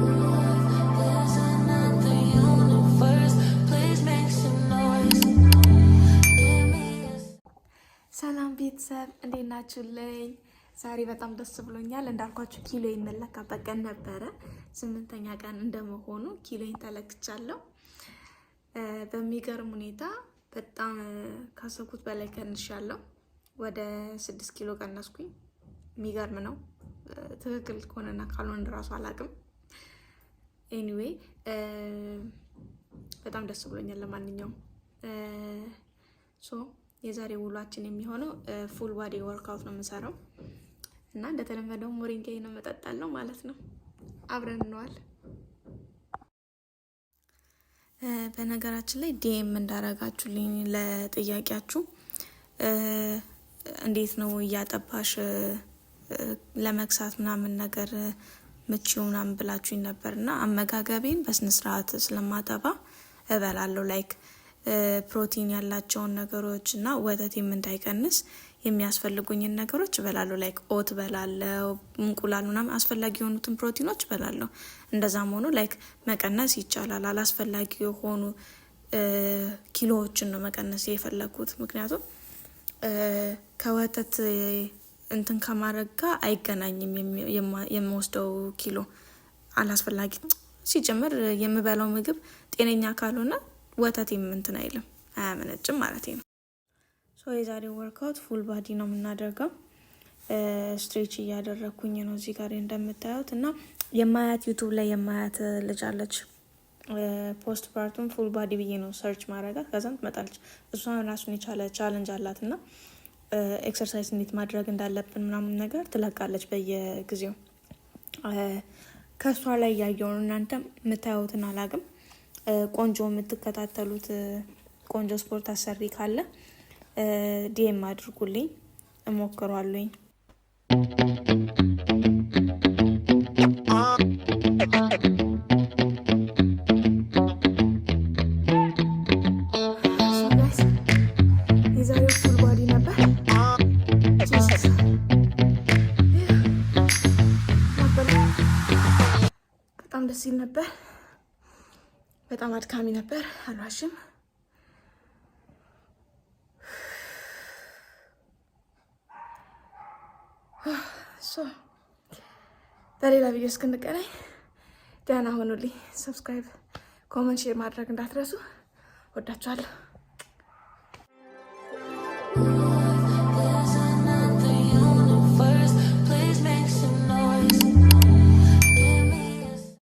There's another universe. Please make some noise. Give me a ሰላም ቤተሰብ፣ እንዴት ናችሁልኝ? ዛሬ በጣም ደስ ብሎኛል። እንዳልኳችሁ ኪሎ የምለካበት ቀን ነበረ። ስምንተኛ ቀን እንደመሆኑ ኪሎዬን ተለክቻለሁ። በሚገርም ሁኔታ በጣም ካሰብኩት በላይ ቀንሻለሁ። ወደ 6 ኪሎ ቀነስኩኝ። የሚገርም ነው። ትክክል ከሆነና ካልሆነ እራሱ አላውቅም። Anyway በጣም ደስ ብሎኛል። ለማንኛውም so የዛሬ ውሏችን የሚሆነው full body workout ነው የምሰራው እና እንደተለመደው ሞሪንጋ ነው መጠጣለው ማለት ነው። አብረን እንዋል። በነገራችን ላይ DM እንዳረጋችሁልኝ ለጥያቄያችሁ እንዴት ነው እያጠባሽ ለመክሳት ምናምን ነገር ምቺው ምናምን ብላችሁኝ ነበር እና አመጋገቤን በስነስርዓት ስለማጠባ እበላለሁ፣ like ፕሮቲን ያላቸውን ነገሮች እና ወተቴም እንዳይቀንስ የሚያስፈልጉኝን ነገሮች እበላለሁ። Like oat እበላለሁ፣ እንቁላል ምናምን አስፈላጊ የሆኑትን ፕሮቲኖች እበላለሁ። እንደዛም ሆኖ like መቀነስ ይቻላል። አላስፈላጊ የሆኑ ኪሎዎችን ነው መቀነስ የፈለግኩት፣ ምክንያቱም ከወተት እንትን ከማድረግ ጋር አይገናኝም። የምወስደው ኪሎ አላስፈላጊ፣ ሲጀምር የምበላው ምግብ ጤነኛ ካልሆነ ወተት እንትን አይልም፣ አያመነጭም ማለት ነው። So የዛሬው workout full body ነው የምናደርገው። Stretch እያደረግኩኝ ነው እዚህ ጋር እንደምታዩት እና የማያት YouTube ላይ የማያት ልጅ አለች። Postpartum full body ብዬ ነው search ማድረጋት፣ ከዛም ትመጣለች። እሷን ራሱን የቻለ challenge አላት እና exercise እንዴት ማድረግ እንዳለብን ምናምን ነገር ትለቃለች በየጊዜው። ከእሷ ላይ ያየውን እናንተ የምታዩትን አላቅም። ቆንጆ የምትከታተሉት ቆንጆ ስፖርት አሰሪ ካለ DM አድርጉልኝ፣ እሞክሯለኝ። የዛሬው full body ነበር። Jesus፣ በጣም ደስ ይል ነበር። በጣም አድካሚ ነበር፣ አልዋሽም። So በሌላ ቪዲዮ እስክንገናኝ ደህና ሆኑልኝ። Subscribe፣ comment፣ share ማድረግ እንዳትረሱ። ወዳችኋለሁ።